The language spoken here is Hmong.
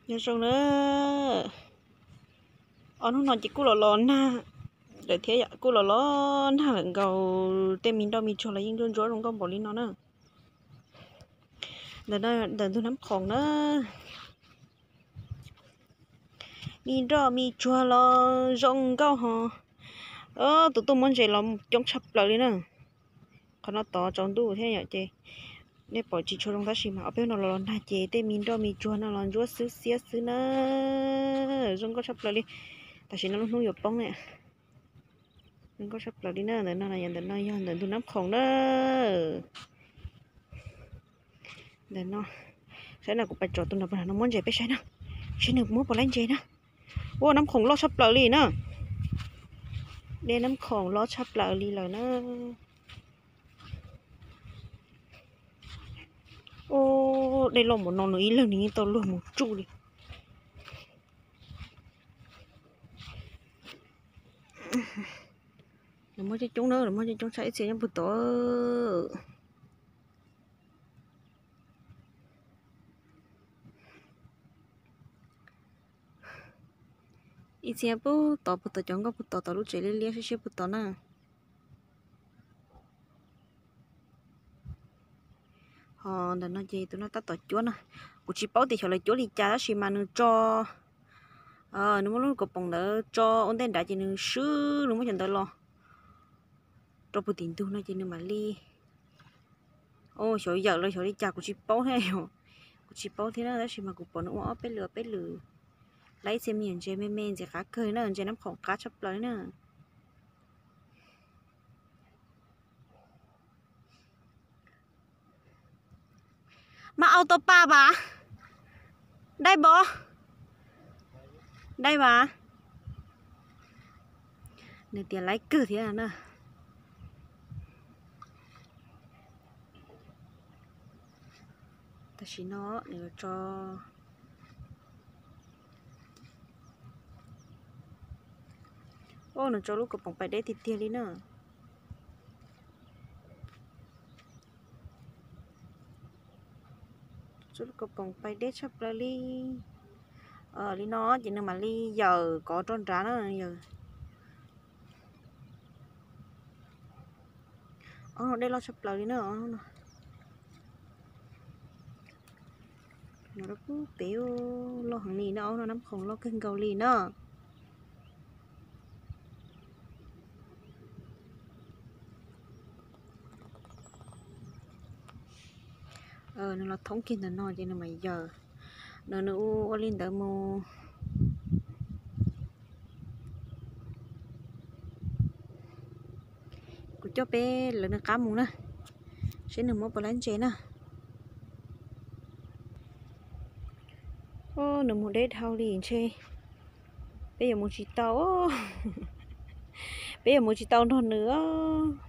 Nyob zoo na, ob hnub no ces kuj los los nag lawm thiab, kuj los los nag lawm nkaus, tej me nroj me tsuag los yeej ntsuab ntsuab zoo nkauj npaum li no na. Ntawm no ntawm ntug Nab Khoom na, me nroj me tsuag los zoo nkauj ho. Tus tuaj muab ntses los coob tshaj plaws li na. Qhov no tov tsaus ntuj thiab yom, ces nej pom tsis tshua zoo tab sis mas ob peb hnub no los los nag ces tej me nroj me tsuag no los ntsuab xwb xiab xwb na. Zoo nkauj tshaj plaws li. Tam sim no lub hnub yuav poob ne. Zoo nkauj tshaj plaws li na. Ntawm no, ntawm no yog ntawm ntug Nab Khoom na. Ntawm no, saib no kuv pais tsom tus no puas no muab ntses peb saib na, saib nws muab puas laib ntses na. Ua Nab Khoom loj tshaj plaws li na. Dej Nab Khoom loj tshaj plaws li lawm na. Dej loj npaum no nws ib leeg nws yeej tau luag mus tsuj li. Lawv muaj coob coob na, lawv muaj coob coob tshaj ib txhia nyob puag tod. Ib txhia puag tod, puag tod cov nkauj puag tod, tod lub tsev liab liab siab siab puag tod na. Ho ntawm no ces tus no tab tom cuab na. Kuv tsis paub tias xyov lawv cuab li cas tab sis mas nws tso, nws muab lub kaus poom ntawd tso ua ntej nrad ces nws swb, nws muab cov ntawd los rau puag tim ntug no ces nws mam li, xyov yawm los xyov li cas kuv tsis paub thiab, kuv tsis paub thiab na tab sis mas kuv pom nws ua ob peb lwm ob peb lwm. Lawv ib txhia me nyuam ntses me me ntxim qab kawg na, ntses Nab Khoom qab tshaj plaws li na. Mas au tau pa vas, dai pov, dai vas. Nws tias laib kawg thiab na. Tam sim no nws tso, nws tso lub kaus poom pais deb tiag tiag li na. Tso lub kaus poom pais deb tshaj plaws li. Li no ces nws mam li yawm kov rau nrad na yawm. Ob no dej loj tshaj plaws li na, ob no. No pub pem loj heev li na, ob no Nab Khoom loj kawg nkaus li na. Nws los thoob kiag ntawm no ces nws mam yawm. No nws ua ua li ntawd mus. Kuv coj peb lawv nws qab mus na, saib nws muab puas laib ntses na. Nws mus deb dhau li ntshe peb yuav mus tsis tau, peb yuav mus tsis tau nrog nws os.